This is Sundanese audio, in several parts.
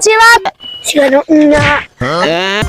silat. Siga nu enya. Eh.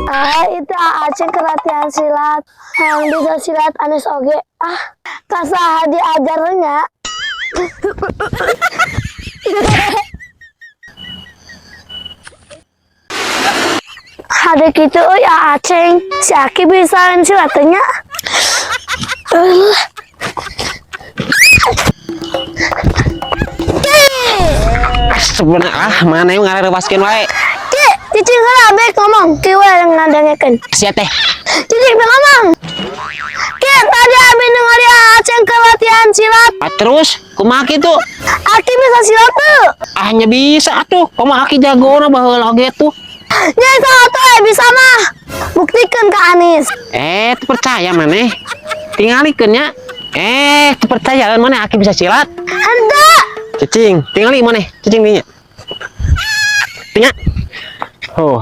Ah, itu Aceng keur latihan silat. Yang bisa silat Anis oge. Ah, ka saha diajarnya. Hade kitu euy Aceng. Si Aki bisa silatnya. Sebenarnya ah mana yang ngareuwaskeun wae. Ki, cicing heula, bek ngomong. Ki we ngadengekeun. Sia teh. Cicing, bek ngomong. Ki, tadi abi ningali Aceng keur latihan silat. Ah, terus kumaha kitu? Aki bisa silat tuh. Ah, nya bisa atuh. Kumaha, Aki jagona baheula oge tuh. Nya atuh eh bisa mah. Buktikan ke Anis. Eh, teu percaya maneh. Tingalikeun nya. Eh, teu percaya maneh Aki bisa silat. Henteu. Cicing, tingali maneh, cicing dinya. Tinggal. Oh.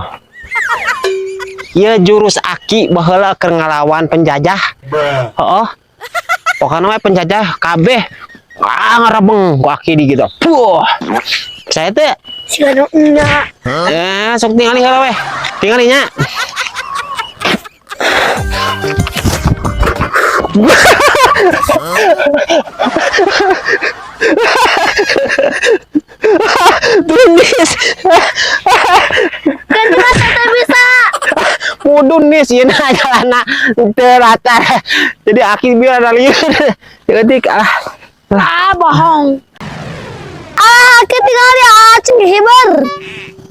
Ieu jurus Aki baheula keur ngalawan penjajah. Heeh. Pokoknya mah penjajah kabeh ah ngarebeng ku Aki di gitu. Puh. Saya teh Siga nu enya. eh, sok tingali heula weh. Tingali nya. Tunis. Kan jelas teh bisa. Mudun nih sih jalana teu rata. Jadi Aki biar ada lieur. Jadi ah. Ah, bohong. Ah, Aki tingali Aceng hiber.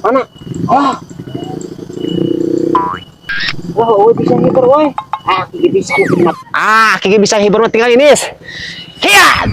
Mana? Oh. Wah, oh, bisa hiber woi. Ah, Aki bisa hiber. Ah, Aki bisa hiber mah tinggal ini. Hiat.